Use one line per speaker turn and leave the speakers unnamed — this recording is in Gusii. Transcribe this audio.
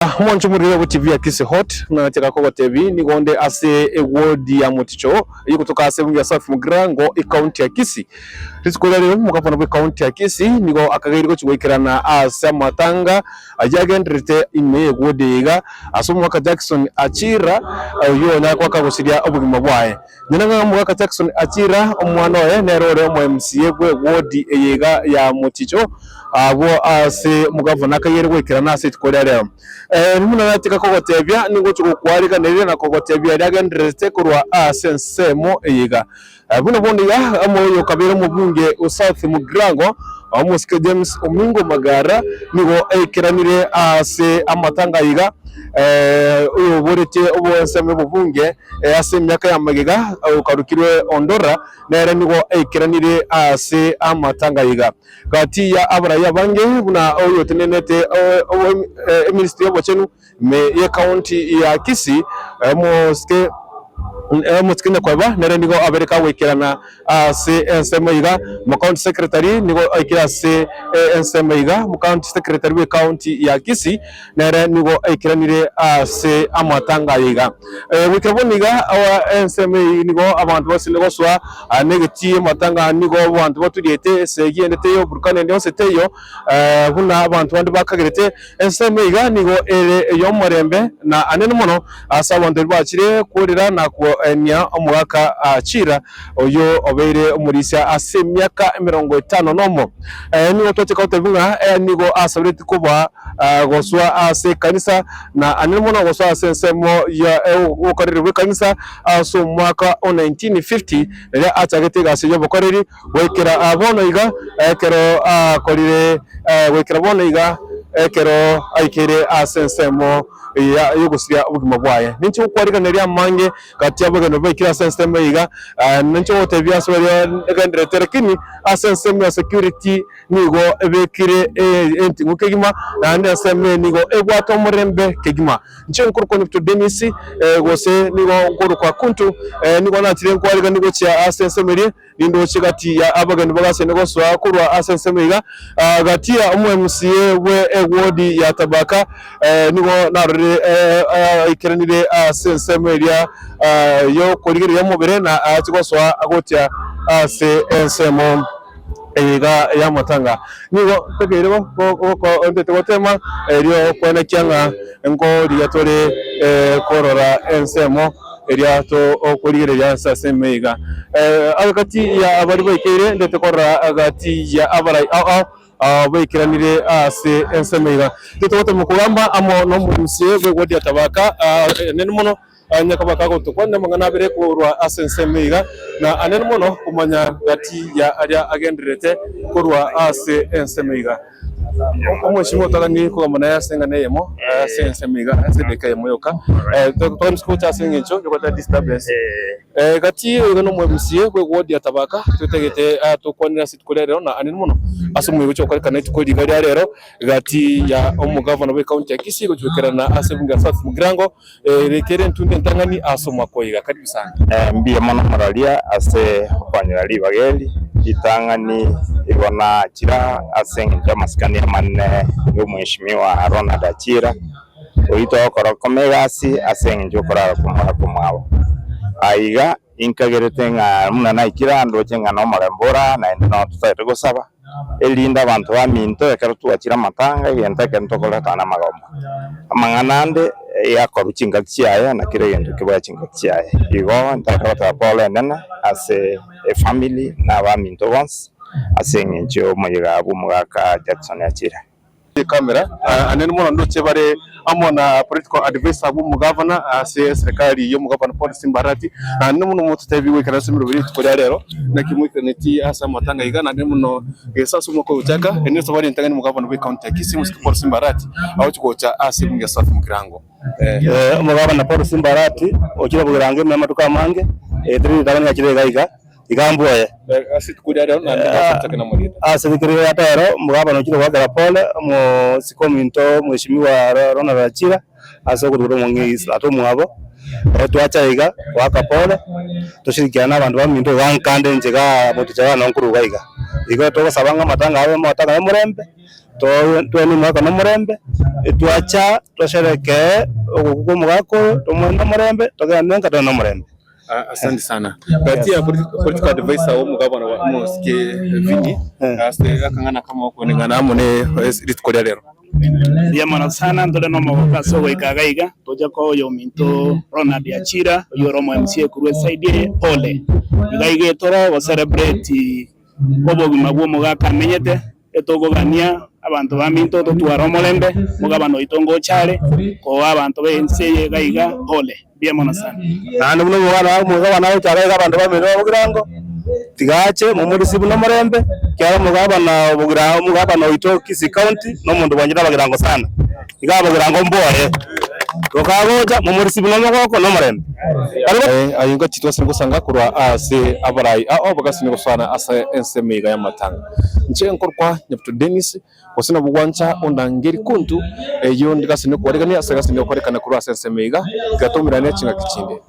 Omonto omorwire bwe TV ya Kisii Hot buna nachaka kogotebi nigo nde ase eward ya Moticho eye gotoka ase ebunge ya South Mugirango ecounty ya Kisii. Rituko riria rero omogavana bwe county ya Kisii nigo akageire gochia goikerana ase amatanga ayio agendererete ime ye eward eye iga ase omogaka Jackson Achira oyio onyare goaka gosiria obogima bwaye. Nyina ng'a omogaka Jackson Achira omwana oye nere ore omo MCA bwe ward eye iga ya Moticho abwo ase omogavana akayiere goikerana ase rituko ria rero. Buna natika kogotebia ningochia gokwariganeria na kogotebia aria agendererete korwa ase ensemo eye iga. Buna bono iga omoyo okabeire omobunge o South Mugirango omosike James Omingo Magara nigo aikeranire ase amatanga aya iga oyoboretie obonsemo y'obobunge ase emiaka ya magega okarokirwe Ondora nere nigo aikeranire ase amatanga aya iga. Gati ya abarai abange buna oyotenenete eministry y'obochenu ime y'ecounty ya Kisii omosike omosike Nyakweba nere nigo abere kagoikerana ase ensemo iga, omocounty secretary nigo aikire ase ensemo iga, omocounty secretary bw'ecounty ya Kisii nere nigo aikeranire ase amatanga aya iga. Goikera bono iga ensemo eye nigo abanto basire gosoa negetii amatanga aya nigo abanto baturiete esegi ende teiyo burukani ende yonsi teiyo buna abanto bande bakagerete. Ensemo iga nigo ere ey'omorembe na anene mono ase abanto baria bachire kworera na koenia omogaka Achira, oyio obeire omorisia ase emiaka emerongo etano nomo. Nigo twachaka gotebia ng'a nigo asabereti koba gosoa ase ekanisa na anene mono gosoa ase ensemo ya obokoreri bw'ekanisa ase omwaka o 1950 riria achagete egasi y'obokoreri Goikera bono iga, ekero akorire, goikera bono iga, ekero aikeire ase ensemo y'ogosiria obogima bwaye. Ninche gokwariganeria amange gati y'abageni baikire ase ensemo eye iga, ninche gotebia ase baria egendererete, lakini ase ensemo ya security nigo ebekire enting'u kegima, naende ensemo eye nigo ebwate omorembe kegima. Inche nkorokwa Nyabuto Dennis, gose nigo nkorokwa Kuntu, nigo nachire nkwarigania gochia ase ensemo eria. Nindoche gati ya abageni bagasene gosoa korwa ase ensemo iga, gati ya omo-MCA bwe ewodi ya Tabaka, nigo narorire aikeranire ase ensemo eria y'okorigereria omobere na ache gosoa gochia ase ensemo eye iga y'amatanga. Nigo ntakeire ntete gotema erio kwenekia ng'a nkorigia tore korora ensemo. Eria tokorigereria ase ensemo iga. Gati ya baria baikeire, ndete korora gati ya abarai ao ao baikeranire ase ensemo iga. Ndete gotema kogamba amo nomorusia bw'egwadi ya Tabaka anene mono nyakabaka agotokwania amang'ana abere korwa ase ensemo iga, na anene mono komanya gati ya aria agendererete korwa ase ensemo iga. Omweshimiwa otaganie kogamba naye ase eng'ana eyemo ase ensemo iga ase edakika eyemo yoka toganie gocha ase eng'encho yogoeta disturbance gati iga na omo-MCA bwe ward ya Tabaka totagete tokwanere ase rituko ria rero na anene mono ase omoyega ogochia gokorekana rituko riga ria rero gati ya omogavana bwe county ya Kisii gochia goikerana ase ebunge ya South Mugirango Kere entundu entang'ani ase omwaka oyo iga. Karibu sana.
Mbuya mono moraria ase okonyora ribaga eri ritang'ani igo nachira ase engencho y'amasikani amanene y'omweshimiwa Ronald Achira, oyio togokora koma egasi ase engencho y'okorara kw'omorako mwabo. Aiga inkagerete ng'a buna naikire aa ndoche ng'a nomorembe ore aa naende noo totagete gosaba. erinde abanto baminto ekero twachire amatanga egento ekero ntokoreta namagombo. Amang'ana ande yakorwa chingaki chiaye na kera egento kebwate chingaki chiaye. Igo ntagete goteba pole enene ase efamiri na abaminto bonsi ase eng'encho y'omoyega bw'omogaka Jackson Achira.
Camera anene mono ndoche bare amo na political adviser bw'omogavana ase eserekari y'omogavana Paul Simbarati naende mono mototebi goikera ase emeremo rituko ria rero naki moikaraneti ase amatanga iga naende mono gesa ase omwaka ogochaka ere nigo bare entang'ani omogavana bwe county ya Kisii omosike Paul Simbarati agochi gocha ase ebunge ya South Mugirango.
Omogavana Paul Simbarati ochire bogirango ime amatuko amange, teri ritang'ani achire iga iga. Iga mbwoye.
Ase rituko ria rero naende nasanchake namoriete.
Ase rituko riria rero omogabana ochire goakera pole omosike ominto omweshimiwa Ronald Achira ase ogotuka omong'ina tata omwabo, twacha iga goaka pole toshirikiane na abanto baminto iga nkande inche igaa moticha igaa noo nkoruga iga. Igo togosaba ng'a amatanga abe amatanga ya omorembe, Toe twene omwaka nomorembe. Twacha twasherekee ogokwa kwa omogaka oyo, tomoe nomorembe, togende nka tore nomorembe.
Asante sana. Gati ya political advisor wo omogabana wa Mosike Vinny ase akang'ana akamo okoneng'ana amo ne rituko ria rero.
Mbuya mono sana ntore nomogoko ase ogoika iga iga, tocha koa oyominto Ronald Achira oyio ore omo MCA korwa eside eye pole. Iga iga etoro go celebrate obogima bwa omogaka amenyete, etokogania abanto baminto totware omorembe, omogabana oito ngocha are koa abanto ba ense eye iga iga pole. Mbuya mono sana.
Naende buna omogabana omogabana agocha iga iga abanto bamino ba bogirango, tiga ache momorisibu nomorembe, ekiagera omogabana o bogira omogabana oito Kisii County, na omonto bwanchete abagirango sana. Iga abagirango mboye, tokagocha momorisibu nomogoko na omorembe.
Aye ngaki twasire gosanga korwa ase abarai ao bagasire gosana ase ensemo iga y'amatanga. Inche nkorokwa Nyabuto Dennis, gose nabo gwancha ondangeri kontu, eyio ndigase nokwarigania ase egasi niokorekana korwa ase ensemo iga, tiga toumerane chingaki chinde.